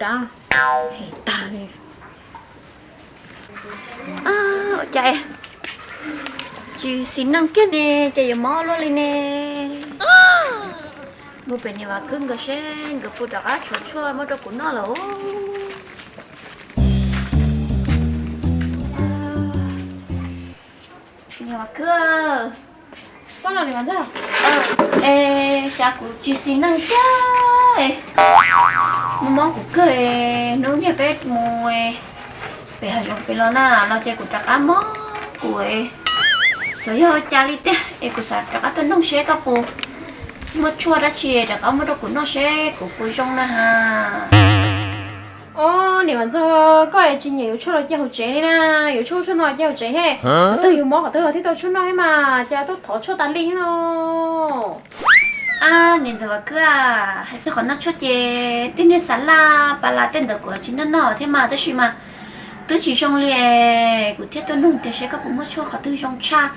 Rab hem tag li. Ua cas tsis xis neej kiag ne, ces yuav mob luaj li ne. Mus pem niam Vam Khwb nkawd seb nkawd puas rov qab tshuav tshuaj muab rau kuv noj lawm. Niam Vam Khwb, es cas kuv tsis xis neej kiag, mob mob kuv kawg, hnub niag peb mus pem hav zoov pem los na, los ces kuv rov qab mob kuv, xyov yog ua cas li tiag es kuv xav rov qab tuaj nug seb koj puas muaj tshuaj dab tsi rov qab muab rau kuv noj seb kuv puas zoo na has. Os, niam Vam Ntxawg, koj tsis nyiam yuav tshuaj los cia hauv tsev li na, yuav tshuaj tshuaj no cia hauv tsev he. Qhov twg yus mob qhov twg thiaj tau tshuaj noj thiab mas, cas tuaj thov tshuaj tas li thiab no. Ab, niam Ntxawm Vam Khwb, hais txog qhov noj tshuaj ces tej niag xav laj pas las tej ntawd kuv tsis noj noj thiab mas, tab sis mas twb tsis zoo li, kuv thiaj tuaj nug tias seb koj puas muaj tshuaj qhov twg zoo tshaj,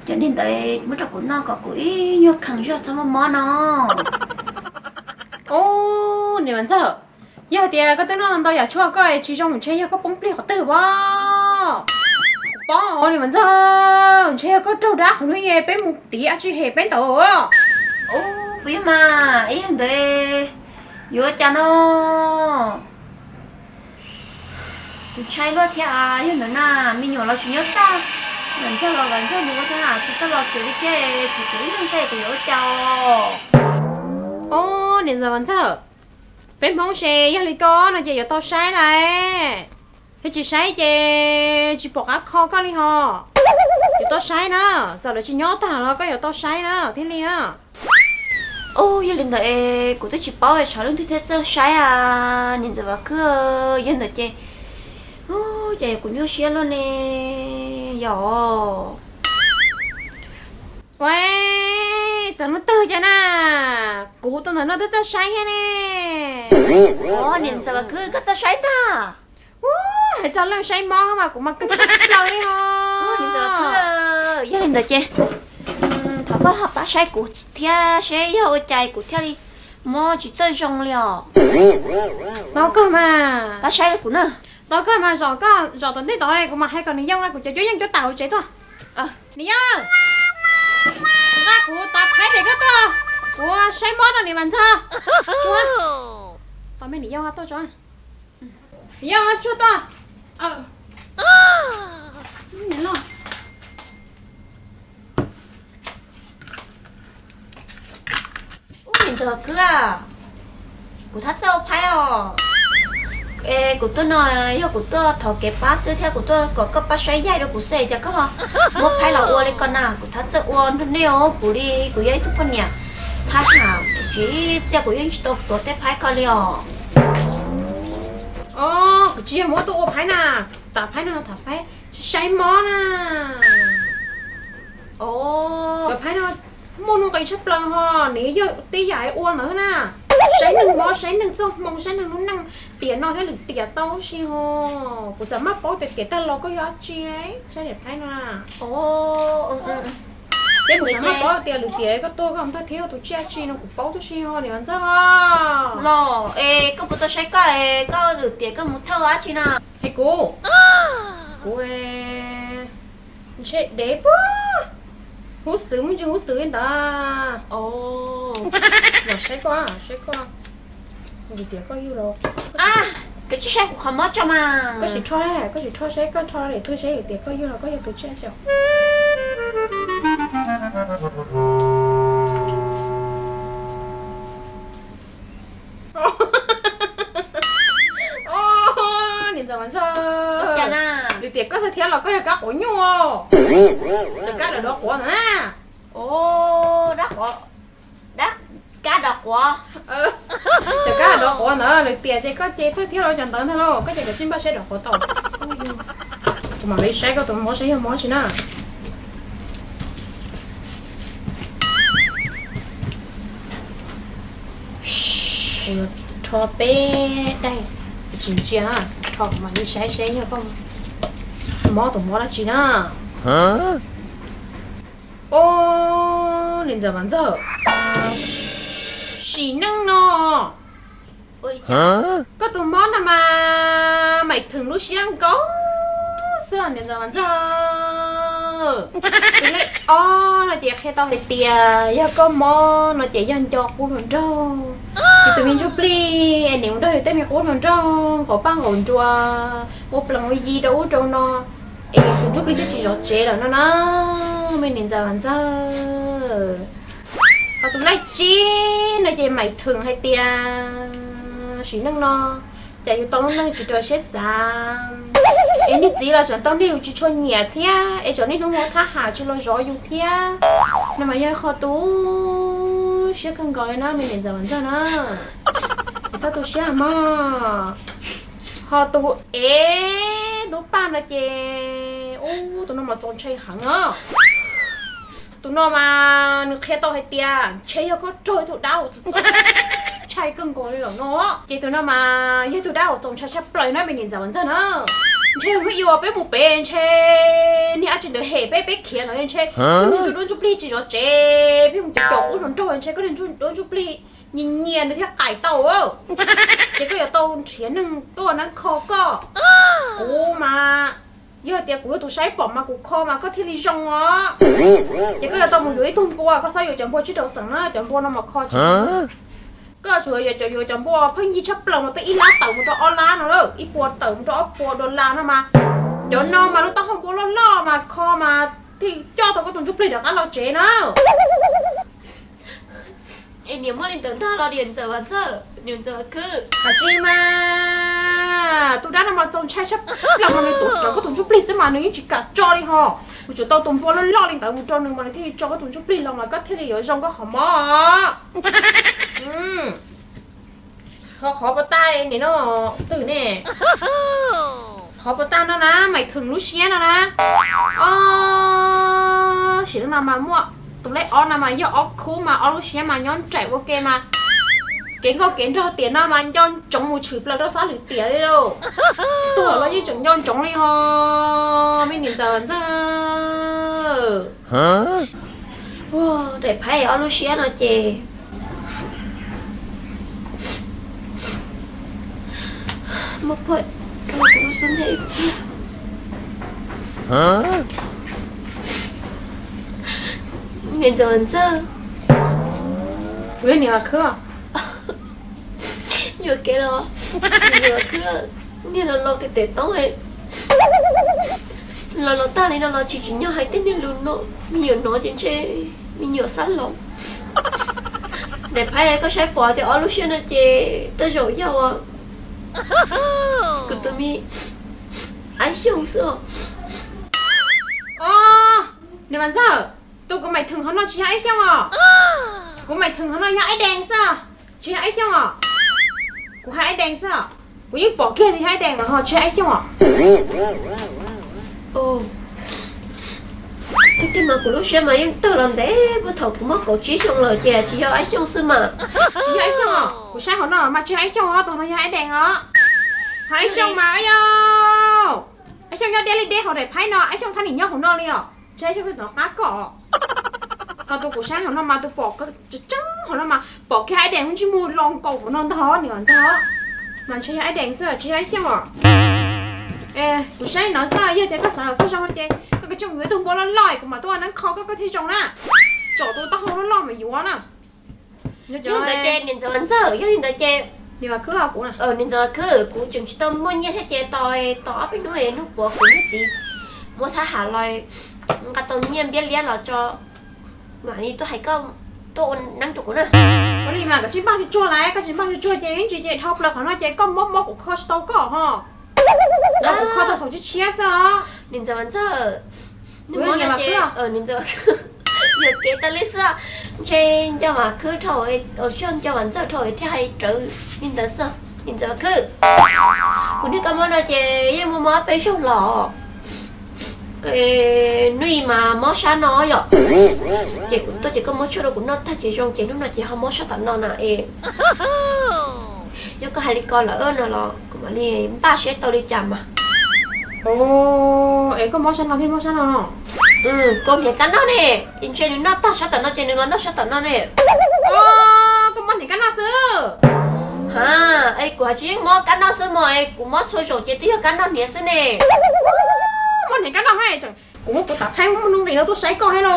cov niag ntawd muab rau kuv noj kom kuv ib nyuag kheev zog txhob mob mob no. Os, niam Vam Ntxawg, yog tias koj twb noj ntau yam tshuaj koj tsis zoo ntshe yog koj poob plig qhov twg as. Kuv paub os niam Vam Ntxawg, ntshe yog koj raug dab qhov hnub peb mus tiv dab tsi hem peb ntawd. Ub, puas yog mas, ib yam ntawd yuav cas no. Kuv ntshai luaj thiab, yog ntawd na, me nyuam los tsis nyob tag, Vam Ntxawg los Vam Ntxawg mus ua thiab, tsis txawj los tsev li thiab, tsis tsev ib leeg xwb kuv yuav ua cas os. Os, niam Ntxawm Vam Ntxawg, peb Hmoob ces yog li koj no ces yuav tau saib lawm, yog tsis saib ces tsis pom qab kho koj li hos. Yuav tau saib na, txawm lawv tsis nyob tag los koj yuav tau saib na thiaj li na. Ub, yog li ntawd es kuv twb tsis paub es tshuav leej twg thiaj txawj saib a, niam Ntxawm Vam Khwb, yog ntawd ces, ub, cas kuv nyuaj siab luaj ne, yog. Ua, txawm hnub twg cas na, kuv tus ntawm no twb txawj saib thiab ne. Ua, niam Ntxawm Vam Khwb, koj txawj saib tag. Ub, hais txog leej saib mob mas kuv mas kawg plaws li os. Yog li ntawd ces thov koj pab saib kuv thiab seb yog ua cas kuv thiaj li mob tsis txawj zoo li os. Tau kawg mas. Pab saib kuv na. Tau kawg mas, zaum koj zaum tom ntej tod kuv mam hais kom niam yau nqa kuv cov cuab yeej cuab tam hauv tsev tuaj. Niam yau, nqa kuv tav phaib pem koj tuaj, kuv saib mob rau niam Vam Ntxawg. Tau me niam yau nqa tuaj tso. Niam yau nqa tshuaj tuaj. Ub, niam Ntxawm Khwb, kuv thab txawj ua phaib os. Es kuv tuaj no yog kuv tuaj thov kev pab xwb thiab kuv tuaj kom koj pab saib yaig rau kuv xwb, cas koj muab phaib los ua li ko na. Kuv thab txawj ua nrog nej os, kuv li kuv yog ib tug poj niam thab ham, tiam sis txia kuv yeej tsis tau tuav tej phaib ko li os. Os, kuv tsis yog muab tuaj ua phaib na, tam phaib no tam phaib saib mob na. Os, phaib no muaj nuj nqis tshaj plaws ho, nws yog tej yam ua ntawd na. Saib neeg mob, saib neeg txoj hmoo, saib neeg lub neej tiam no thiab lwm tiam tau si ho. Kuv txawm maj paub tias tiam tag los koj yog dab tsi, saib daim phaib no na. Thiab kuv txawm maj paub tias lwm tiam koj tuaj koj mus thawj thiab tus tsiaj tsi no kuv paub tib si ho niam Ntxawg. Los es koj puas tau saib koj, koj lwm tiam koj mus thawj dab tsi na? Es kuv, kuv ntshe dev puag huv xwm muaj ntsis huv xwm li ntawd. Los saib koj, saib koj, lwm tiam koj yug los. Koj tsis saib kuv qhov mob tso mas. Koj sim rho, koj sim rho saib, koj rho daim twg saib lwm tiam koj yug los koj yog tus tsiaj tsi. Niam Ntxawm Vam Ntxawg, lwm tiam koj thawj thiab los koj yog kab quav nyuj, cov kab dov quav ntawd na. Dab, kab dov quav. Cov kab dov quav ntawd lwm tiam ces koj ces thawj thiab los cov ntawd ntag lauj, koj ces kav tsij npaj saib dov quav tau. Kuv mam li saib koj tus mob saib yog mob tsi na. Rho peb daim tsis ntsia na, rho mam li saib seb yog koj mob tus mob dab tsi na. Os, niam Ntxawm Vam Ntxawg, sim neej no, Koj tus mob no mas Maim Theem lub siab nkaus xwb niam ntxawm Vam Ntxawg. Tus lej ob no ces qhia tau hais tias yog koj mob no ces yog nco qub hluas nraug. Ces tus me ntsuj plig es niam mus nrog yus tej me qub hluas nraug nqaum paj nqaum nruas ua plees ua yi rau ub rau no, es tus ntsuj plig twb tsis zov tsev lawm no na, me niam ntxawm Vam Ntxawg. Ho tus lej tsib no ces Maim Theem hais tias sim neej no cas yus tau lub neej tsis raws siab xav, es niag txiv los tseem tau niag yus tsis tshua nyiam thiab, es tseem niaj hnub mus thab ham tsis los zov yus thiab. No mas yog qhov tu siab kawg nkaus li na me niam ntxawm Vam Ntxawg na. Es txhob tu siab mog. Ho tus ev lub paj no ces, ub, tus no mas txaus ntshai heev os. Tus no mas nws qhia tau hais tias ntshe yog koj raug ib tug dab uas txaus ntshai kawg nkaus li lawm no. Ces tus no mas yog tus dab uas txaus ntshai tshaj plaws na me niam ntxawm Vam Ntxawg na. Ntshe hnub ib uas peb mus pem ntshe niag dab tsi ntawd hem peb, peb khiav ntawd ntshe niag ntsuj duab ntsuj plig tsis zov tsev, pheej mus caum caum ub hluas nraug ntshe koj niag ntsuj duab ntsuj plig nyias nyias nws thiaj qaim tau. Ces koj yuav tau nrhiav neeg tuaj nab kho koj. Kuv mas yog tias kuv yog tus saib pom mas kuv kho mas koj thiaj li zoo os. Ces koj yuav tau mus yuav ib tug npua, koj txhob yuav cov npua tsib rau xeem na, cov npua no mas kho tsis. Koj yuav tsum yuav cov npua pheej yig tshaj plaws mas peb ib lab tawm mus rau ob lab no lawm, ib puas tawm mus rau ob puas dollar no mas. Cov no mas lub taub hau npua loj loj mas kho mas thiaj coj tau koj tus ntsuj plig rov qab los tsev na. Es niam muaj li ntawd ntag los niam ntxawm Vam Ntxawg, niam ntxawm Vam Khwb? Hais tsis mas, tus dab no mas txaus ntshai tshaj plaws mas nws tuav rawv koj tus ntsuj plig xwb mas nws yeej tsis kam tso li ho. Kuv tsum tau tus npua loj loj li ntawd mus rau nws mas nws thiaj li tso koj tus ntsuj plig los mas koj thiaj li yuav zoo koj qhov mob. Ho qhov puas tag nim no twg ne? Qhov puas tag no na, Maim Theem lub siab no na. Os, sim neej no mas muaj tus lej ob no mas yog ob khub mas ob lub siab mas nyob nraim ua ke mas kev nkauj kev nraug tiam no mas nco ntsoov mus tshwm plaws rau fab lwm tiam li lauj. Tuag los yeej tseem nco ntsoov li ho, me niam ntxawm Ntxawg. Daim phaib ob lub siab no ces muab puag rau kuv lub xub ntiag ib pliag. Me ntxawm Ntxawg, kuv yog niam Vam Khwb. Yuam kev los, niam Vam Khwb, niag los los kev tes toob, los los tag li no los tsis tsim nyog hais tej niag lus no, me nyuam hnov ces ntshe me nyuam xab laus. Daim phaib koj saib pom tias ob lub siab no ces tej zaum yog kuv tus me Aib Xyooj xwb os. Os, niam Vam Ntxawg, tus kuv Maim Theem hauv no tsis yog Aib Xyooj os. Kuv Maim Theem hauv no yog Aib Dees xwb, tsis yog Aib Xyooj os. Kuv hais Aib Dees xwb os. Kuv yeej pom kiag tias yog Aib Dees los ho tsis yog Aib Xyooj os. Tiag tiag mas kuv lub siab mas yeej tawg los ntev puag thaum kuv muaj kaum tsib xyoo lawm ces tsis yog Aib Xyooj xwb mas. Tsis yog Aib Xyooj os, kuv saib hauv no mas tsis yog Aib Xyooj os, tus no yog Aib Dees os. Ho Aib Xyooj mas, yog Aib Xyooj nyob deb li deb hauv daim phaib no, Aib Xyooj thab nim nyob hauv no li os, tsis Aib Xyooj twb hnov qab koj. Ho tus kuv saib hauv no mas tus pom tseeb tseeb hauv no mas pom kiag Aib Dees lub ntsej muag lo nkaus hauv no ntag niam ntag. Mas ntshe yog Aib Dees xwb tsis yog Aib Xyooj os. Kuv saib no xwb, yog tias koj xav kom koj zoo ces koj kav tsij mus yuav ib tug npua loj loj kuv mam tuaj nab kho koj, koj thiaj zoo na. Tsom tus taub hau loj loj mas yuav na. Yog li ntawd ces niam ntxawm Vam Ntxawg, yog li ntawd ces niam Vam Khwb, kuv tseem tsis tau muaj nyiaj thiab ces tos, tos ob peb hnub es hnub puav kuv niag txiv muab thab ham los nqa tau nyiaj npiab liab los tso mam li tuaj hais koj tuaj ua neeb rau kuv na. Ua li mas koj tsis npaj tsuag tsuag lawm, koj tsis npaj tsuag tsuag ces ib ntsis ces dhau plaws qhov no ces koj mob mob kuv kho tsis tau koj ho. Los kuv kho tau thaum tshiab tshiab xwb os. Niam ntxawm Vam Ntxawg, niam ntxawm, yuam kev tau li xwb. Ntshe nco Vam Khwb dhau, nco Vam Ntxawg dhau thiaj hais rawv li ntawd xwb. Niam ntxawm Vam Khwb, kuv niag kab mob no ces yeej muaj mob peb zaug los. Hnub ib mas mob sab no yom, ces kuv tuaj ces koj muab tshuaj rau kuv noj tag ces zoo ces hnub no ces ho mob sab tom no na es. Yog koj hais li ko lawm no los kuv mam li npaj seb tau li cas mas. Es koj mob sab no thiab mob sab no no? Koj niam kab noj ne, ces ntshe nws noj tag sab tom no ces nws los noj sab tom no ne. Koj mob niam kab noj xwb. A, es kuv hais tsis yeej mob kab noj xwb mog, es kuv mob txhua zaus ces twb yog kab noj hniav xwb ne. Mob hniav kab noj, kuv muab kuv tas phaib muaj nuj nqis no tuaj saib koj thiab los.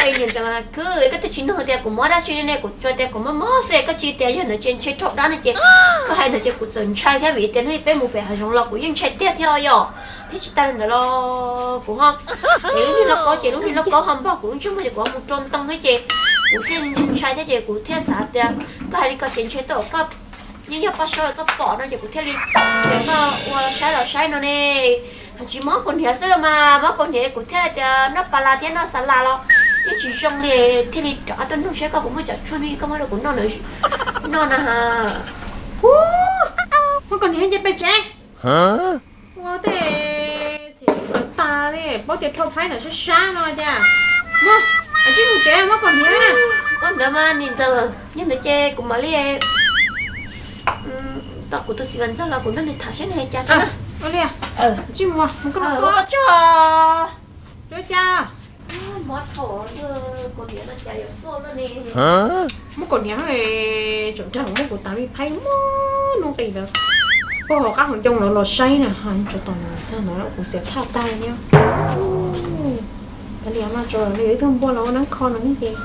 Niam ntxawm Khwb, koj twb tsis nug tias kuv mob dab tsi ne, kuv tsuas tias kuv mob mob xwb, koj tsis tias yog ntawd ces ntshe raug dab no ces koj hais ntawd ces kuv txawm ntshai thiab, vim tias hnub peb mus pem hav zoov los kuv yeej ntshai tiag thiab os yom. Thiab tsis tas li ntawd los kuv ho, es lub niag lauj kaub ces lub niag lauj kaub ho npog kuv lub ntsej muag ces kuv ho mus rau ntoo thiab ces kuv thiaj ntshai thiab ces kuv thiaj xav tias koj hais li ko ces ntshe twb koj yeej yog paj saub koj pom no ces kuv thiaj li tias koj ua los saib los saib no ne. Hais tsis mob kaus hniav xwb los mas, mob kaus hniav kuv thiaj tias noj pas las thiab noj xav las los yeej tsis zoo li, thiaj li rov qab tuaj nug saib koj puas muaj cov tshuaj no koj muab rau kuv noj no. Mob kaus hniav ces pem tsev. Ua tej xim tag li, paub tias rho phaib ntawm sab sab no cas. Mus, koj tsis mus tsev, mob kaus hniav na. Koj ntawd mas niam ntxawm, yog ntawd ces kuv mam li tom kuv tus txiv Vam Ntxawg los kuv nrog nws tham saib nws hais cas tso na. Tsis mus, mus koj, koj tso. Cas mob dhau, kaus hniav no cas yuav xub luaj ne. Muab kaus hniav tseem nrog muab kuv tas li phaib muaj nuj nqis ntawd. Koj ho qab hauv ncoo los los saib na, tso tom no txog no kuv xiam thaj tag li. Kav liam mas, tso li ib tug npua los ua neeb kho no ces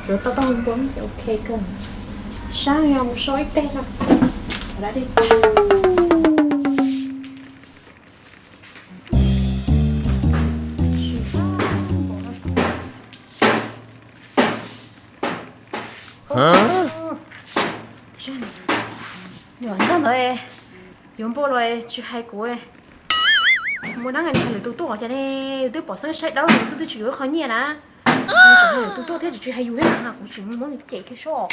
tsuav tau tau npua ces ok kawg. Sab yog mus so ib teg no. Niam Ntxawg ntawd yuav npua los tsis hais kuv. Mus dab nws hais lwm tus tuaj os cas ne, yus twb pom xeeb saib dawb xwb twb tsis yuav ib qho nyiaj na. Tseem hais lwm tus tuaj thiab tsis hais yus thiab na, kuv tseem muab nws cem kiag seb.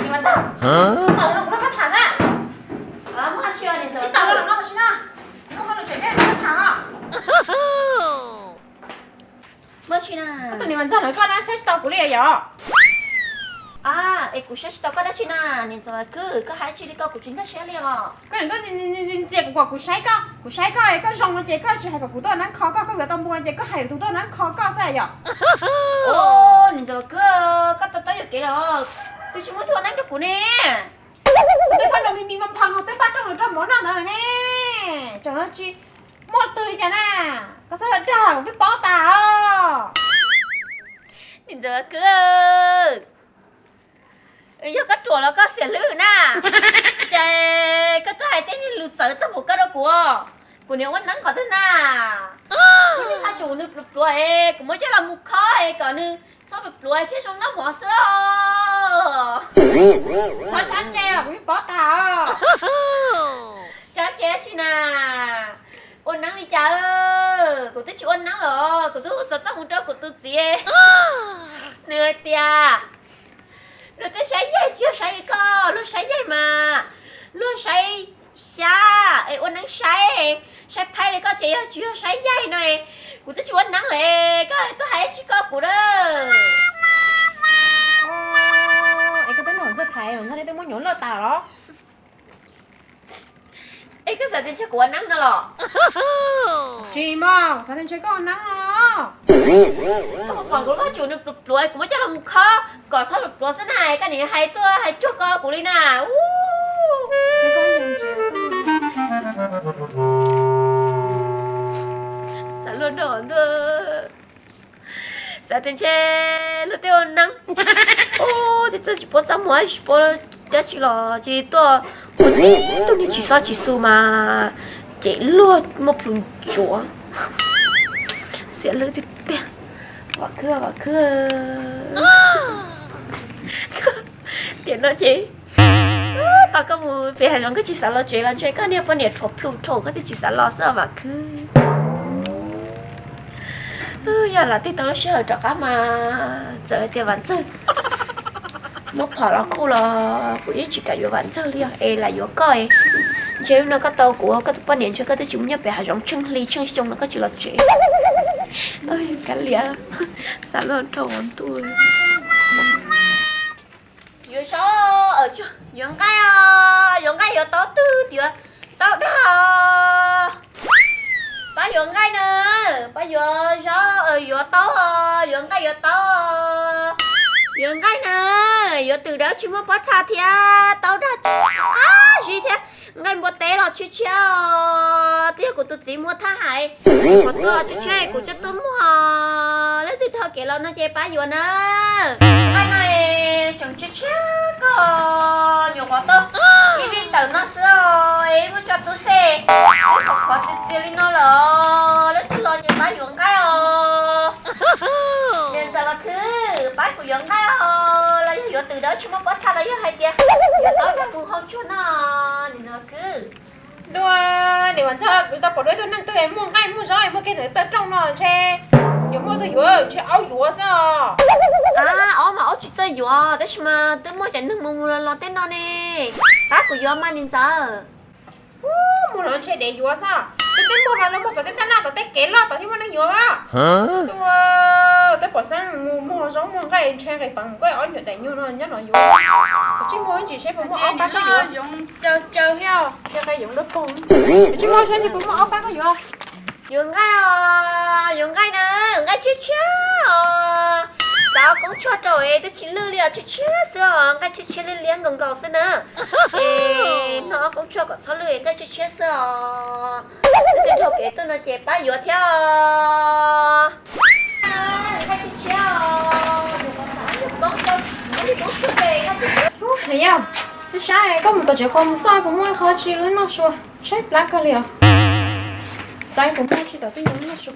Niam Ntxawg, tawm los kuv nrog koj tham na. Tsis tawm los no tam sim no, kuv nrog koj tham os. Koj tus niam Ntxawg lawv koj na, saib tsis tau kuv li yom? Es kuv saib tsis tau koj dab tsi na, niam Ntxawm Khwb, koj hais tsis li ko kuv tsis nkag siab li os. Koj ntxias kuv kom kuv saib koj, kuv saib koj, koj zoo no ces koj tsis hais kom kuv tuaj neeb kho koj, koj yuav tau npua no ces koj hais tus tuaj neeb kho koj xwb yom? Niam Ntxawm Khwb, koj to taub yuam kev los, twb tsis muaj tus ua neeb rau kuv ne. Kuv twb koj nrog me me ma pha no twb pab rau nws rau mov noj ntawd ne. Tseem tsis muaj twg li cas na. Koj txhob dag, kuv twb paub tas os. Niam Ntxawm Khwb, yog koj ruam los koj xiam hlwb na, ces koj twb hais tej niag lus txawv tag npaum koj rau kuv, kuv niam ua neeb qhov twg na. Kuv niam haj tsuas nws pluav pluav es kuv muab coj los mus khob es kom nws txhob pluav pluav thiaj zoo noj mov xwb os. Txhob tshab ntse os, kuv yeej paub tas os. Tshab ntse si na, ua neeb li cas, kuv twb tsis ua neeb los kuv twb hu xov tooj mus rau kuv tus txiv, nws hais tias luag tej saib yaig tsis yog saib li koj, luag saib yaig mas luag saib xyab es ua neeb saib, saib phaib li koj ces yog tsis yog saib yaig no. Kuv twb tsis ua neeb li, koj twb hais tsis koj kuv na. Es koj twb nug Ntxawg Thaiv, Ntxawg Thaiv twb muab nyuam loj tas los? Es koj xav tias ntshe kuv ua neeb no los? Tsis mas, kuv xav tias ntshe koj ua neeb no. Koj puas pom kuv lub haj tsuas nws pluav pluav, kuv muab coj los mus khob kom txhob pluav pluav xwb na, koj niam hais tuaj hais cuag koj kuv li na. Xav luag nrog ntuj, xav tias ntshe luag tej ua neeb. Ub, txawm tsis paub txaj muag tsis paub dab tsi los cia li tuaj ua tib tug niag tsis xob tsis xu mas cem luag muaj plhus ntsuav. Xiam hlwb tiag tiag. Vam Khwb, Vam Khwb, tiam no ces tau koj mus pem hav zoov koj tsis xav los tsev los ntshe koj niag poj niam rhuav plhu rhuav koj thiaj tsis xav los xwb Vam Khwb. Yog lam tig tau lub sij hawm rov qab mas txawm hais tias Vam Ntxawg muab phom los khuj los kuv yeej tsis kam yuav Vam Ntxawg li os, es lam yuav koj. Ntshe lub no koj tau kuv ua koj tus poj niam ntshe koj twb tsis mus nyob pem hav zoov tsheej hli tsheej xyoo no koj tsis los tsev. Kav liam, xav luag nrog ua ntuj. Yuav saub, yuav nqaij, yuav nqaij yuav tau twg tias tau dag. Pab yuav nqaij na, pab yuav zaub, yuav taub, yuav nqaij yuav taub. Yuav nqaij na, yuav twm dawb tsis muaj pob txha thiab taub dag qab zib thiab nqaij npua teb los tshiab tshiab os. Twb yog kuv tus txiv muab thab hais, qhov tuaj los tshiab tshiab kuv coj tuaj muag. Leej twg dhau kev los no ces pab yuav na. Nqaij no tseem tshiab tshiab kawg, nyuam qhuav tau ib vij tawm no xwb os, muab tso tub xej, ib qhov qhov txias txias li no lawm. Leej twg los ces pab yuav nqaij os. Niam ntxawm Vam Khwb, pab kuv yuav nqaij os, los yog yuav twm dawb tsis muaj pob txha los yog hais tias yuav taub dag mus hau tsuag no, niam ntxawm Vam Khwb. Ntuj, niam Vam Ntxawg, kuv tsis tau pom dua ib tug neeg twg muaj nqaij muaj zaub muaj kiag ntawm taw rooj no ntshe yuav muaj tug yuav ntshe aub yuav xwb os. Aub mas aub tsis txawj yuav tab sis mas twb muaj cov neeg mus mus los los tej no ne. Pab kuv yuav mas niam ntxawm. Mus los ntshe dev yuav xwb. Twb twb muaj mas lawv muaj tom tej tab laj tom tej kev loj tom thiaj muaj neeg yuav. Twb pom xeeb mus muag zaub muag nqaij ntshe nqis peev mus koj ob nyuam daim nyuag no nyob no yuav. Kuv tsis muag ib ntsis seb puas muaj aub pab koj yuav. Ntshe nqaij yoov dawb paug. Kuv tsis muag seb puas muaj aub pab koj yuav. Yuav nqaij os, yuav nqaij na, nqaij tshiab tshiab os. Xav ob koob tshuaj rau es twb tsis lwj li os, tshiab tshiab xwb os, nqaij tshiab tshiab liab liab nkaus nkaus xwb na. Es noj ob koob tshuaj kom txhob lwj, nqaij tshiab tshiab xwb os. Leej twg dhau kev tuaj no ces pab yuav thiab os. Nqaij tshiab tshiab os. Niam yau, twb sab koj mus tom tsev qhov mus xauj puas muaj ib qho tsi wb noj su, tshaib plab kawg li os. Xauj puas muaj tsi tom twj ywm wb noj su.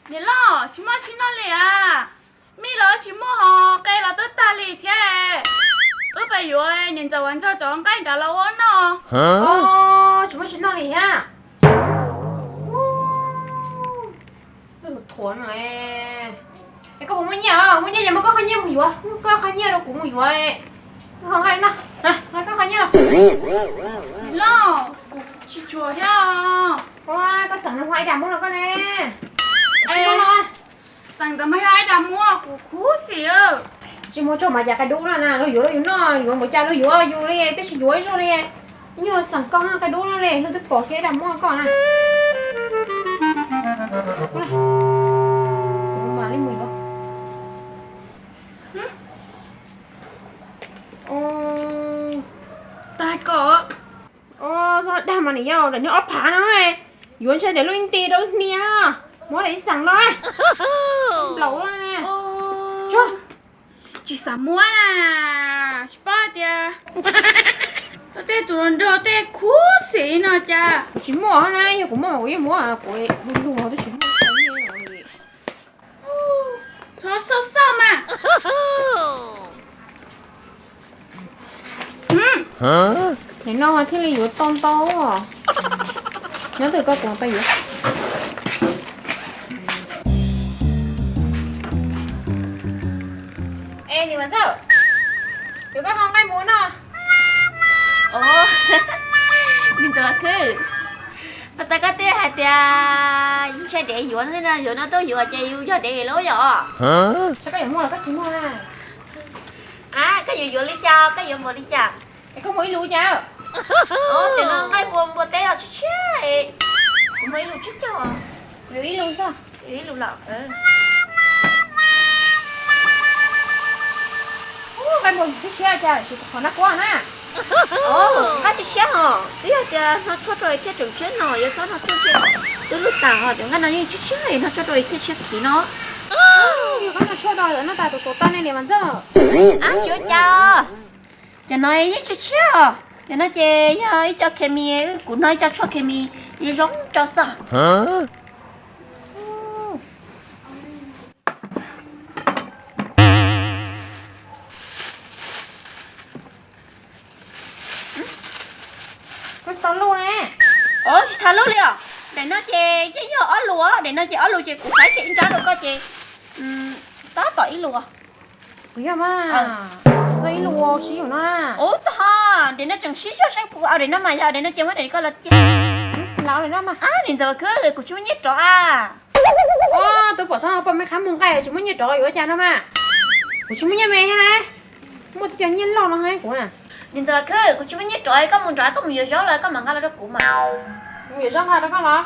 Niam loj, tsis muaj tsi noj li as. Mij los tsis muaj hos, qe los twb tag li thiab. Wb pais yuav niam ntxawm Vam Ntxawg cov nqaij nrad los ua noj. Tsis muaj tsi noj li thiab. Thuav no. Es koj puas muaj nyiaj? Muaj nyiaj ces muab koj qhov nyiaj mus yuav, muab koj qhov nyiaj rau kuv mus yuav. Koj qhov nqaij no, koj qhov nyiaj los. Niam loj, kuv tsis tsuas thiab. Ua koj xeem no ua ib dag muab rau koj ne. Xeem ntawd mas yog ib dag muab kuv khuv xim. Tsis muaj tsuag mas cas qe dub no na, luag yuav luag yuav noj, yuav npaum cas luag yuav yus li, twb tsis yuav ib zaug li. Nyuag xeem koj qe dub no li, luag twb pom kiag ib dag muab koj na. Tag koj. Txhob dag mas niam yau, daim niag ob phav no, yuav ntshe daim lub ib nti rau hnia, muab daim ib xeem no. Nplaum. Tsis xav muab na, tsis paub tias tej tus nrog tej khuv xim no cas. Kuv tsis muaj na, yog kuv muaj mas kuv yeej muab, kuv lug lug twb tsis muaj. Txhob xauj xauj mas. Nim no thiaj li yuav tau ntau. Nyob twg koj kuv pab yuav. Es niam Vam Ntxawg, yuav koj qhov nqaij mus no. Niam ntxawm Vam Khwb, pas tas koj twb hais tias ntshai dev yuav xwb no, yuav no tuaj yuav ces yus yog dev lawm yom. Koj yuav muag los koj tsis muag na? Koj yuav yuav li cas, koj yuav npaum li cas? Es koj muag ib lus cas? Cov no nqaij npua teb los tshiab tshiab, kuv muag ib lus tsib caug. Yuav ib lus xwb. Yuav ib lus los. Nqaij npua tshiab tshiab cas tsis qhov nab kuab na. Nqaij tshiab tshiab hos, twb yog tias hno tshuaj rau es thiaj tseem tshiab no, yog txhob hno tshuaj tshiab twb luj tas hos, cov nqaij no yeej tshiab tshiab es hno tshuaj rau es thiaj tshiab khiv no. Yog koj hno tshuaj rau lawm noj tas tus tuav tau ne niam Vam Ntxawg. Ab, tsis ua cas, cov no yeej tshiab tshiab os. Cov no ces yog ib co khes mis, kuv hno ib co tshuaj khes mis zoo rau xwb. Koj tsis tau luj ne. Tsis tau luj li os. Daim no ces yeej yog ob lus, daim no ces ob lus ces kuv faib kiag ib nrab rau koj ces tab tom ib lus. Kuv yog mas, txog ib lus sib yuav no. Ub, txog hos, daim no tseem sib zog seb puas au daim no mas, yog daim no ces muab daim koj los cia. Los daim no mas. Ab, niam ntxawm Khwb, kuv tsis muaj nyiaj rov a. Twb pom xov poj me qhab mus nqaij tsis muaj nyiaj rov yuav cas no mas. Kuv tsis muaj nyiaj me thiab na. Muaj tib co nyiaj loj no thiab kuv na. Niam ntxawm Khwb, kuv tsis muaj nyiaj rov, koj mus nrad koj mus yuav zaub lawm koj mam nqa los rau kuv mas. Mus yuav zaub nqa rau koj los?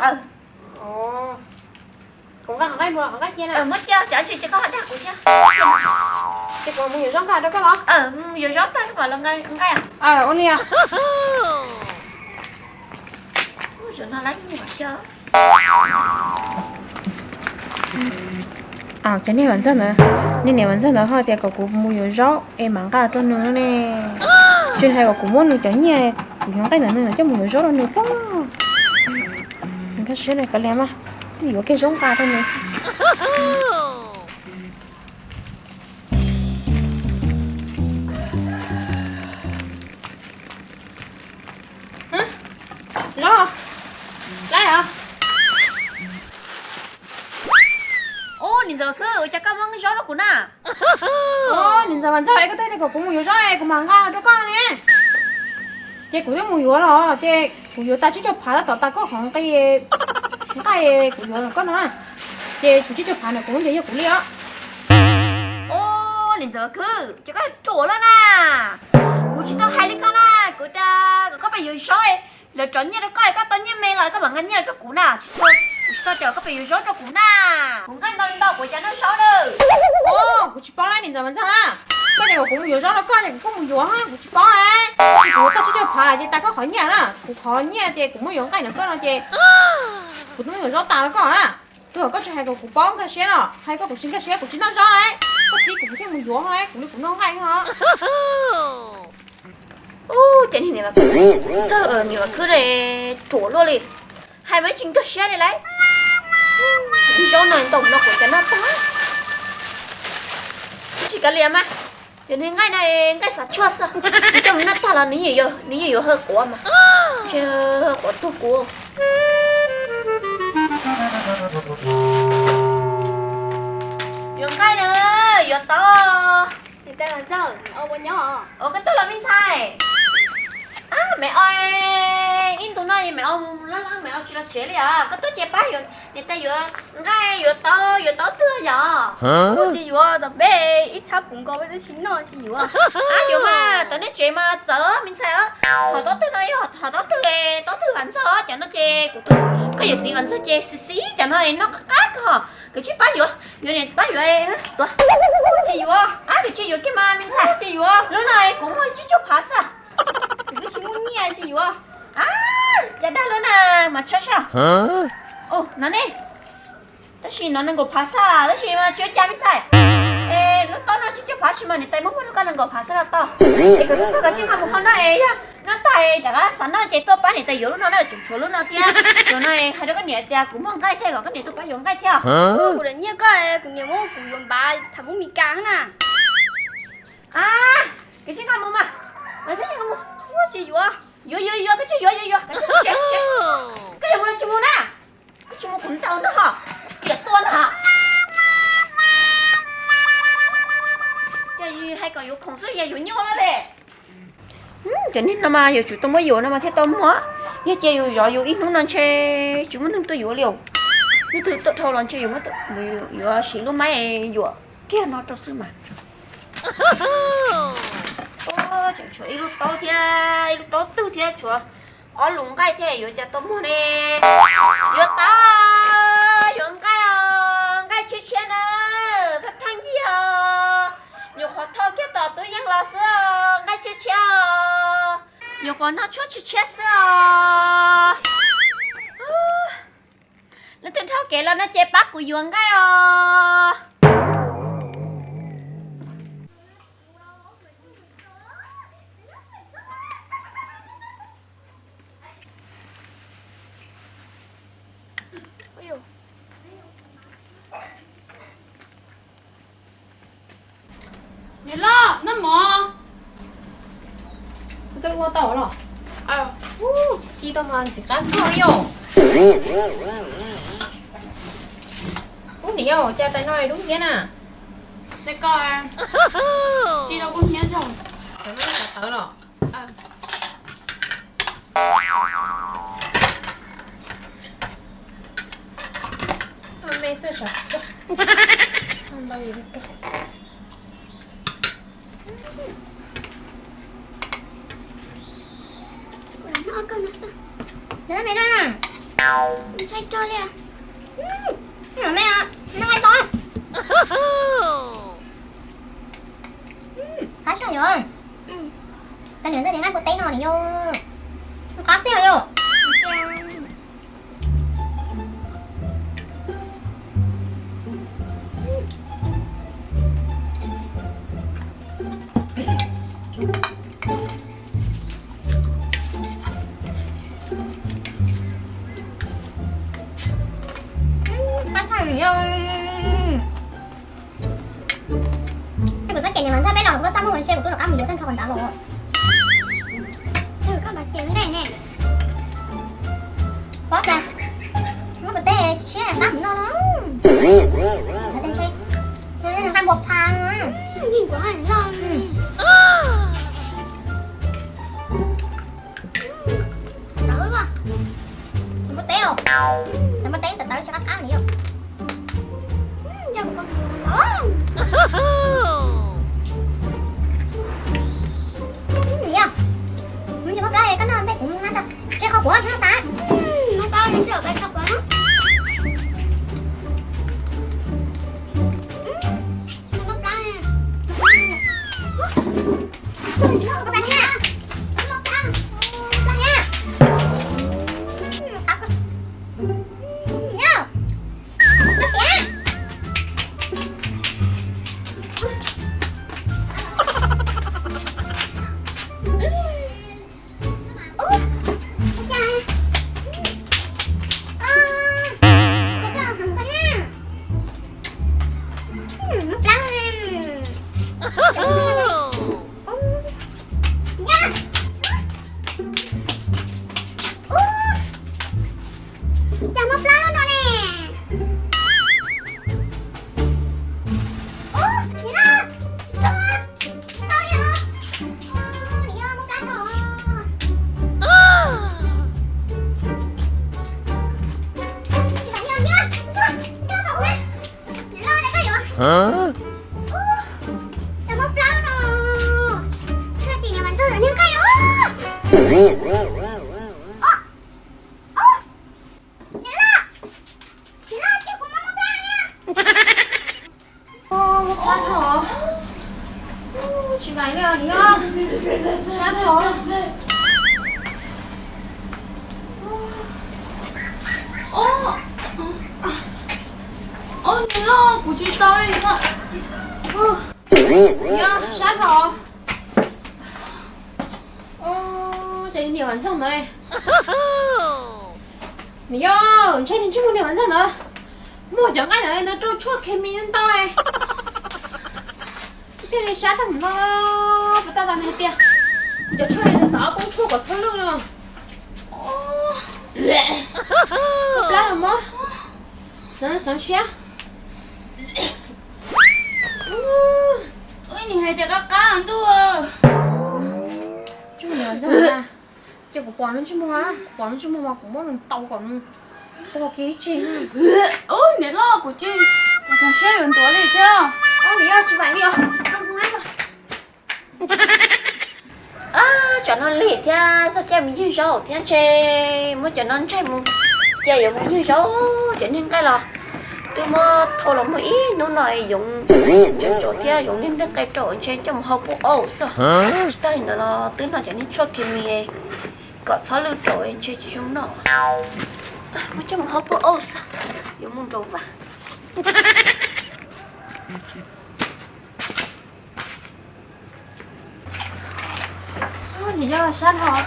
Kuv nqa qhov nqaij mus los qhov nqaij cia na. Muab cia, cas tsis cia koj ho dag kuv thiab. Ces kuv mus yuav zaub nqa rau koj los? Yuav zaub tag koj mam los nqa nqaij. Ua li os. Cov niag Vam Ntxawg ntawd, niag niam Vam Ntxawg ntawd ho tias kom kuv mus yuav zaub es mam nqa los rau nws no ne. Tsis hais kom kuv muab nws cov nyiaj kuv yuav nqaij ntawm nws coj mus yuav zaub rau nws pob. Nkag siab li kav liam mas, yuav kiag zaub nqa rau nws. Zaub, lab os. Ub, niam ntxawm Khwb, ua cas koj muab zaub rau kuv na? Niam ntxawm Vam Ntxawg, es koj twb tias kom kuv mus yuav zaub es kuv mam nqa rau koj ne. Ces kuv twb mus yuav los ces kuv yuav tag tsib caug phav tab tom tag koj qhov nqaij, nqaij kuv yuav los koj no na. Ces tsib caug phav na kuv muab ntes yog kuv li os. Ub, niam ntxawm Khwb, ces koj ruam lawm na. Kuv tsis tau hais li koj na, kuv tias kom koj pab yuav zaub, lawv rov nyiaj rau koj, koj tau nyiaj me los koj mam nqa nyiaj rau kuv na. Kuv tsis tau tias koj pab yuav zaub rau kuv na. Kuv nqaij ntau li ntau kuv cas noj zaub na. Kuv tsis paub lawm niam ntxawm Vam Ntxawg na. Koj tias kom kuv mus yuav zaub rau koj ces kuv kuj mus yuav, kuv tsis paub lawm. Tab sis kuv yuav tag tsib caug phav ces tag koj qhov nyiaj na, kuv qhov nyiaj ces kuv muab yuav nqaij ntawm koj no ces kuv twb muab yuav zaub tas rau koj na. Twb kom koj tsis hais kom kuv paub nkag siab no, hais koj kuv tsis nkag siab kuv tsis noj zaub lawm. Koj txib kuv kuv thiaj mus yuav lawm, kuv li kuv noj nqaij os. Ub, ces niam Vam Ntxawg, niam Vam Khwb ruam luaj li, hais mas tsis nkag siab li lauj. Zaub no ntau no kuv cas noj tag. Tab sis kav liam mas, cov niag nqaij no nqaij xav tshuaj xwb, nws coj mus noj tag los nws yeej yuav hawj quav mas. Ntshe hawj quav tuag kuv. Yuav nqaij na, yuav tau. Ua koj tuaj los me ntxhais. Ab, me o, ib ntu no me o laj laj me o tsis los tsev li os. Koj tuaj ces pab niam tais yuav nqaij yuav taub, yuav taub twg yom? Tsis yuav, tom peb ib txhab puv nkaus peb twb tsis noj tsis yuav. Ab, yuav mas, tom nej tsev mas txawv me ntxhais. Hom taub twg no yog hom taub twg, taub twg Vam Ntxawg cov no ces kuv, koj yawm txiv Vam Ntxawg ces xis xis cov no noj qab qab kawg. Koj cia pab yuav, yuav niam pab yuav tuav. Tsis yuav. Ab, koj cia yuav kiag mas me ntxhais. Tsis yuav. Lub no kuv muaj tsib caug phav xwb. Kuv twb tsis muaj nyiaj tsis yuav. Ab, cas dag lub na mas tshawb saib. No ne, tab sis no nees nkaum phav xwb tab sis mas tsis ua cas me ntxhais. Es lub taub no tsib caug phav tab sis mas niam tais muab muag rau koj nees nkaum phav xwb los tau. Es kom koj kav tsij nqa mus hau noj es yog noj tag rov qab xav noj ces tuaj pab niam tais yuav lub no na, tseem tshuav lub no thiab. Tshuav no hais rau koj niam tias kuv muaj nqaij thiab kom koj niam tuaj pab yuav nqaij thiab. Kuv daim nyiaj koj, kuv niam muab kuv yuav npav tham mus Mes Kas na. Ab, koj tsis nqa mus mas. Tsis yuav. Yuav yuav yuav, koj tsis yuav yuav yuav, koj tsis mus los tsis mus na. Koj tsis mus kuv ntaus ntag ho, riam tua ntag ho. Ces hais kom yuav khoom xwb yog yuav nyuj lawm. Cov niag no mas yuav tsum tau muab yuav no mas thiaj tau muag. Yog cia yus zov yus ib hnub no ntshe tsis muaj neeg tuaj yuav li os. Hnub twg tuaj dhau los ntshe yuav siv lub maib yuam kiag no rau xwb mas. Tseem tshuav ib lub taub thiab, ib lub taub twg thiab, tshuav ob lub nqaij thiab, yuav cas tau muag ne. Yuav tau, yuav nqaij os, nqaij tshiab tshiab na, pheej pheej ncig os. Nyuam qhuav thau kiag tom tub yeej los xwb os, nqaij tshiab tshiab os. Nyuam qhuav noj tshuaj tshiab tshiab xwb os. Leej twg dhau kev los no ces pab kuv yuav nqaij os. Niam loj, noj mov. Koj twb ua tau los? Ci tau mas ntxim qab kawg yom. Ub niam yau, cas tais no dub hnyiab na. Tais ko, ci tau kub hnyiab zog. Tawv los? Me xwb. Ntshai rog li. Noj tau. Qab tshaj yom. Tau niam txawj tias nqaij npua teb no nws yog qab tiag yom. Qab tshaj yom. Kuv txhob cem niam Vam Ntxawg peb los kuv tuaj txaj muag ntshe kuv twb rov qab mus yuav tag nrho kom nrad los. Koj cem ne. Pob tas, muab pem teb siab qab mus noj no. Ntshe nqaij npua pha no. Nqaij npua pha no. Tawv os. Tawv npua teb os. Tawv npua teb tawv tawv siab qab qab li os. Yog, nws tsis muaj plab koj noj ntej kuv na tso. Tseg qhov kuv noj tas. Muaj plab noj tas. Muaj plab. Cas muaj plab lub no ne. Ub, niam loj, tsis tau, tsis tau li os. Niam yog muaj plab rau. Tsis tau li os, niam, tsis tau, tsis tau ua. Niam loj, niam loj yuav. Ub, cas muaj plab lub no. Tsis tau tim niam Vam Ntxawg niag nqaij os. Ub, ub. Niam loj, niam loj, cia kuv muab muab plab na. Muab plab no. Tsis vam li os niam yog. Sab dhau. Os, niam loj, kuv tsis tau li no. Yog sab dhau. Ces niam Vam Ntxawg ntawd. Niam yog, ntshe niag ntsej muag niam Vam Ntxawg ntawd muag cov nqaij ntawd no rau tshuaj khes mis ntau. Thiaj li sab tag mus no. Puas tau tas nws hais tias cov tshuaj no xav poob tshuaj kom txhob lwj no. Plab los mog. Xeev, xeev siab. Ub, nws hais tias qab qab ntuj. Ces kuv pom nws ntsej muag, kuv pom nws ntsej muag mas kuv muab nws ntaus kom nws pog kiag ib tsig. Ub, niam loj, kuv ces kuv xeev siab yuav ntuav li thiab. Ub, niam yog tsis vam li os. Cov no lig thiab, txog caij mus ywg zaub thiab ntshe muab cov no ntsaig mus, cia yuav mus ywg zaub. Cov niag nqaij los twb muab thau los muag ib hnub no yoov ntsoov thiab yoov niag nqaij rau ntshe coj mus hau pub aub xwb. Tsis tas li ntawd los twb noj cov niag tshuaj khes mis kom txhob lwj rau ntshe tsis zoo noj. Muab coj mus hau pub aub xwb, yuav mus nraum vaj. Niam yog sab dhau.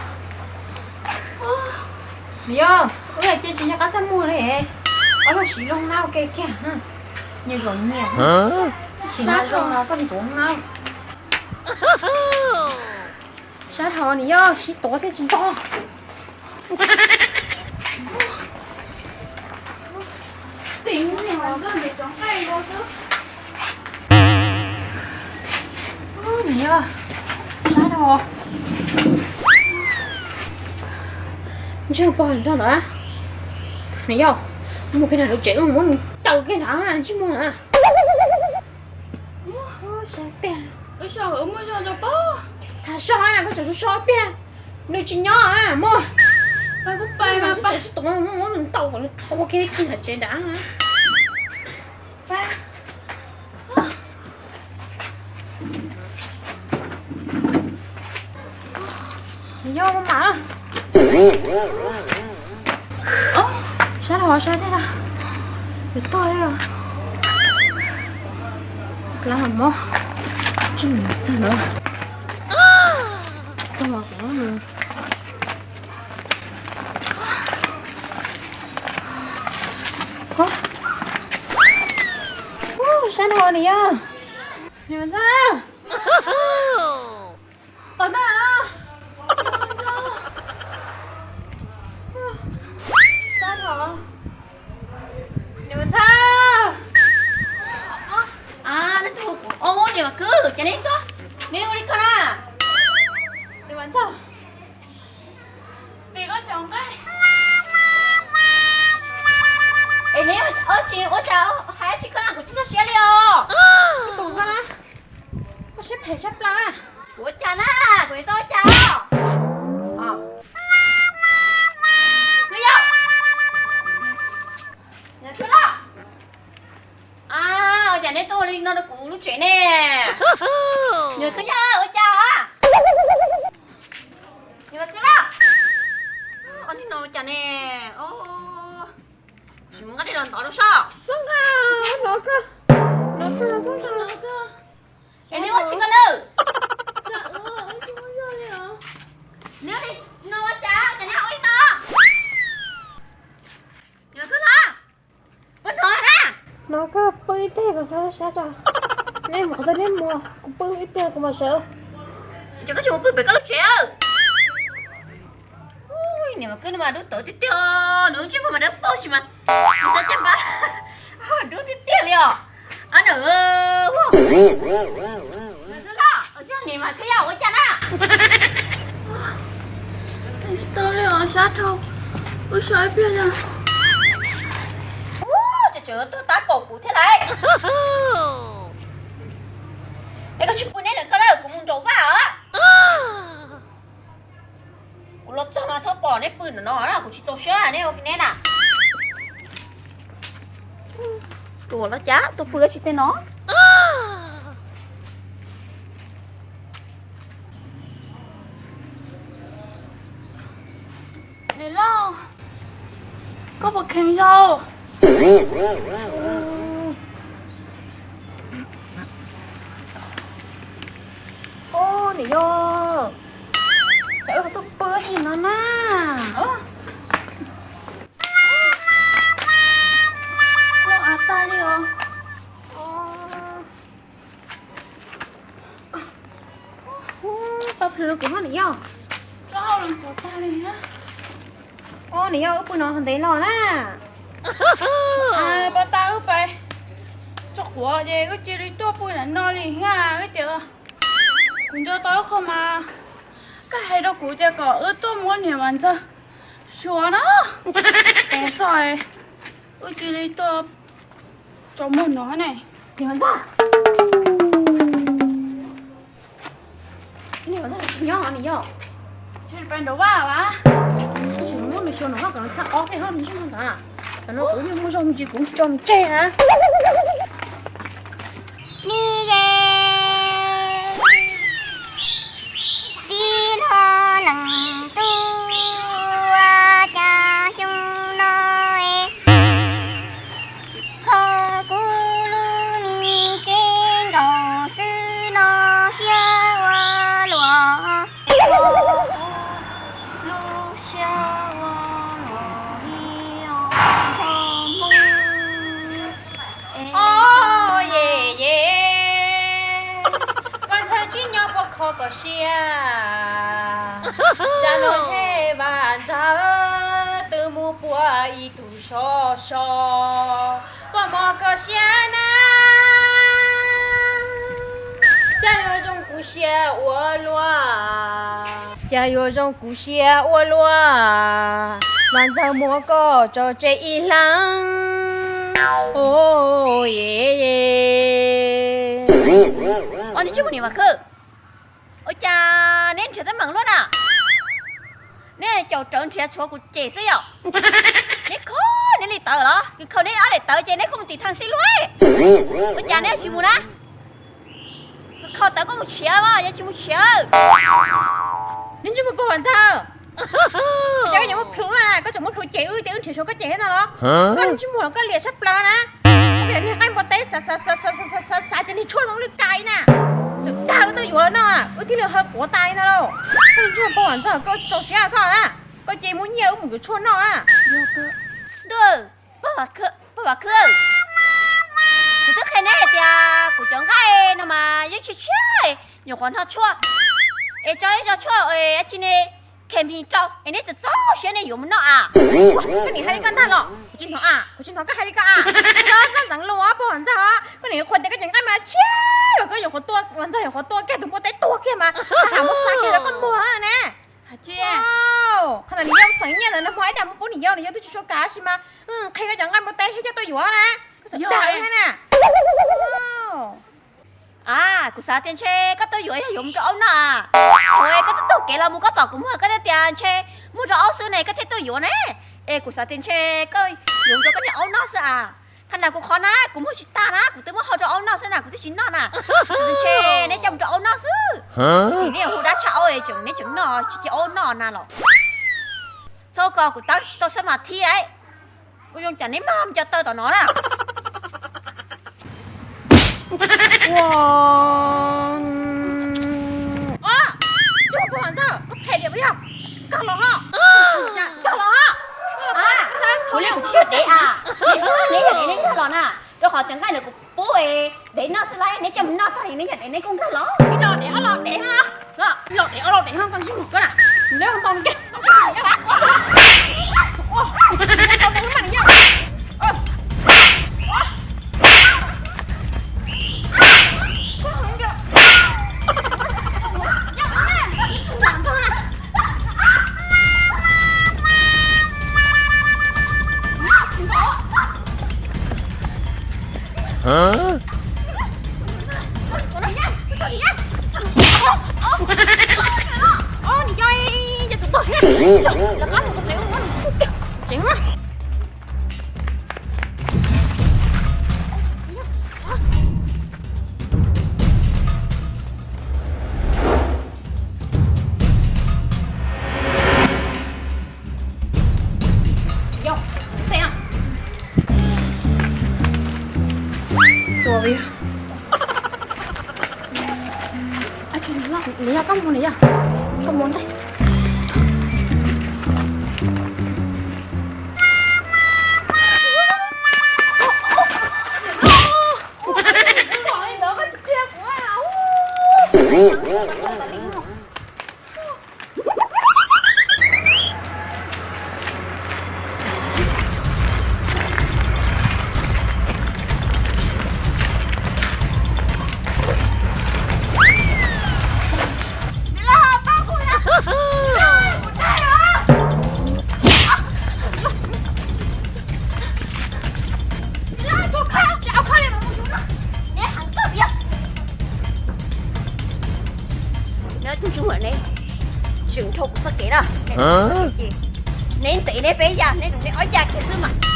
Niam yog, wb ces tsis nco qab txaj muag li. Ob lub siv lub hoob nab ua ke kiag. Nyias zaum nyias. Tsis nco zoo no koj ntxuav hoob nab. Sab dhau niam yog sib tuav thiaj tsis nto. Niam yog, sab dhau. Ntsej pog ntxog ntawd. Niam yog, mus kiag nram lub tsev muab nws Tau kiag ntawd ntsej muag na. Thav zog na, koj tseem so so ib pliag, nws tsis nyob muaj. Sib tau muab nws ntaus kom nws dhau kiag tsis ntawm tsev nrad. Yog mas, sab hov sab thiab, yuav tuaj li. Lab hov mob, tsis txog lawm, txog los kuv. Sab hov niam yog, niam ntxawg, tau ntag. Sab hov, niam ntxawg. Niam Vam Kwb, cas neb tuaj, neb ua li ko na? Niam Vam Ntxawg, es neb ua tsis ua cas hais tsis koj na, kuv tsis nkag siab li os. Tus koj na, koj siab phem siab plaws. Kuv ua cas na, kuv yuav tau ua cas os? Kwb yog, niam Kwb los, ua cas neb tuaj ua li no rau kuv lub tsev ne? Niam Kwb yog ua cas os? Niam Vam Kwb los, ua li no ua cas ne? Tsis mus nqa dej los ntov rau soj. Es neb ua tsis koj lawm. Neb ua li no ua cas, cas neb ua li no? Niam Kwb los, ua no na. No koj pw ib teg kom sab sab tso. Nej mus qhov twg neb mus, kuv pw ib pliag kuv mam sawv. Ces koj tsis mus pw pem koj lub tsev. Niam Vam Kwb no mas dub tawv tiag tiag, nws lub ntsej muag mas dawb paug sis mas nws sab caj npab dub tiag tiag li os. Ab na, niam Vam Kwb yog ua cas na? Tsis tau li os, sab dhau, wb so ib pliag os. Ub, ces tseem tuaj tab kaum kuv thiab lauj. Es koj tsis pw neb lawm koj lawm, kuv mus nraum vaj os. Kuv los txog mas txhob pom neb pw ntawm no na, kuv tsis txaus siab neb ua neb na. Ruam los cas tuaj pw tsis tej no. Niam loj, koj puas kheev zaum? Ub, niam yog, cas wb tuaj pw tsis no na. Loj av tag li os. Tau plhws rau kuv hos niam yog. Loj hauj lwm ntxhov tag li na. Os, niam yog wb pw no ntev los na. Pas tas wb pais tso quav ces wb cia li tuaj pw nram no li na. Wb tias kuv nco tau ib qho mas koj hais rau kuv tias kom wb tuaj muab niam Vam Ntxawg xyuas na. Tes txog wb cia li tuaj tso muag no ne. Niam Vam Ntxawg, niam Vam Ntxawg tsis nyob niam yog. Pais nraum vaj as. Tab sis muab nws xyuas no kom nws txhaj ob tej hauj lwm ntsej muag ntawd. Tam no kuv yeej muaj zog me ntsis kuv tsis tso nws tseg na. Ni ye, txiv hlob leej tub, ua cas xyoo no es kho kuv lub me cev nkaus xwb no siab ua luaj. Lub siab ua luaj li os, nthos mus. Os, ye ye, Vam Ntxawg tsis nyob puas kho koj siab? Cas no ntshe Vam Ntxawg twb mus puag ib tug so so, puas mob koj siab na? Cas yuav zoo kuv siab ua luaj, cas yuav zoo kuv siab ua luaj, Vam Ntxawg muab koj tso tseg ib leeg. Os, neb ntsej muag niam Vam Khwb, ua cas neb nrhiav teeb meem luaj na? Neb caum rawv nrhiav tshuav kuv cem xwb yom? Neb kho neb li tawv los khaws neb ob daim tawv ces neb kuj mus tim thaj xib luag. Ua cas neb tsis mus na? Kho tawv koj mus tshiav mas, yog tsis mus tshiav. Neb ntsej muag pog Vam Ntxawg, cas koj yuav muaj plhus na, koj tseem muaj plhus cem wb tias wb nrhiav tshuav koj cem thiab no los? Koj ntsej muag los koj liam sab plaws na. Koj niag nqaij npua teb xav xav xav xav xav xav xav tias niag tshuaj zoo li cas na, tseem dag wb tuaj yuav no, wb thiaj li ho quav tas li no lauj. Koj ntsej muag pog Vam Ntxawg, koj tsis txaus siab koj na, koj cia mus nyiaj wb mus yuav tshuaj noj na. Ntuj, pog Vam Khwb, kuv twb qhia neb hais tias kuv cov nqaij no mas yeej tshiab tshiab, nyuam qhuav hno tshuaj es tso ib co tshuaj dab tsi ne, khe mis rau es neb txawm txaus siab neb yuav mus noj a. Koj niam hais li koj ntag los? Kuv tsis hnov a, kuv tsis hnov koj hais li koj a. Koj txhob ntxeev lus pog Vam Ntxawg os, koj niam qhuas tias koj cov nqaij mas tshiab, koj nyuam qhuav tua, Vam Ntxawg nyuam qhuav tua kiag tus npua teb tuag kiag mas, ha, muab xa kiag rau koj muag ne. Qhov ntawd nws yog xeem nyiaj ntawd nag hmo ib dag mus pub niam yau, niam yau twb tsis tshua kam sis mas, qhia koj cov nqaij npua teb thiab coj tuaj yuav na, koj txhob dag wb thiab na. A, kuv xav tias ntshe koj tuaj yuav yog yuav mus rau aub noj a. Thaum koj tuaj taug kev los mus koj pom kuv muag koj thiaj tias ntshe muag rau aub xwb ne koj thiaj tuaj yuav ne. Es kuv xav tias ntshe koj yuav mus rau koj niag aub noj xwb a. Qhov ntawd kuv qhov na kuv muag tsis tag na, kuv twb muab hau rau aub noj xwb na, kuv twb tsis noj na. Kuv xav tias ntshe neb coj mus rau aub noj xwb. Ces neb hu dab tshaj aub es tseem neb tseem noj tsis cia aub noj na los. Txhob ko kuv tab tsis tau sab mas thib lauj. Ua zoo cas neb mag mus co taw tom no na. Ua, ntsej muag pog Vam Ntxawg, koj phem tiag puas yog? Kag los ho, kag los ho. Kuv li kuv tsis yog dev a. Neb yog dev neb nkag los na, rau qhov cov nqaij ntawd kuv pub dev noj xwb lauj, neb coj mus noj tag neb yog dev neb kuj nkag los. Ib los dev ob los dev no, los dev ob los dev no koj ntsej muag koj na, neb ntau kiag. Nws yog koj mus, nws yog koj mus ntag. Neb tus ntsej muag ne, tseem dhau kuv txoj kev na. Neb ntev neb peb yam, neb nug neb ob yam kiag xwb mas.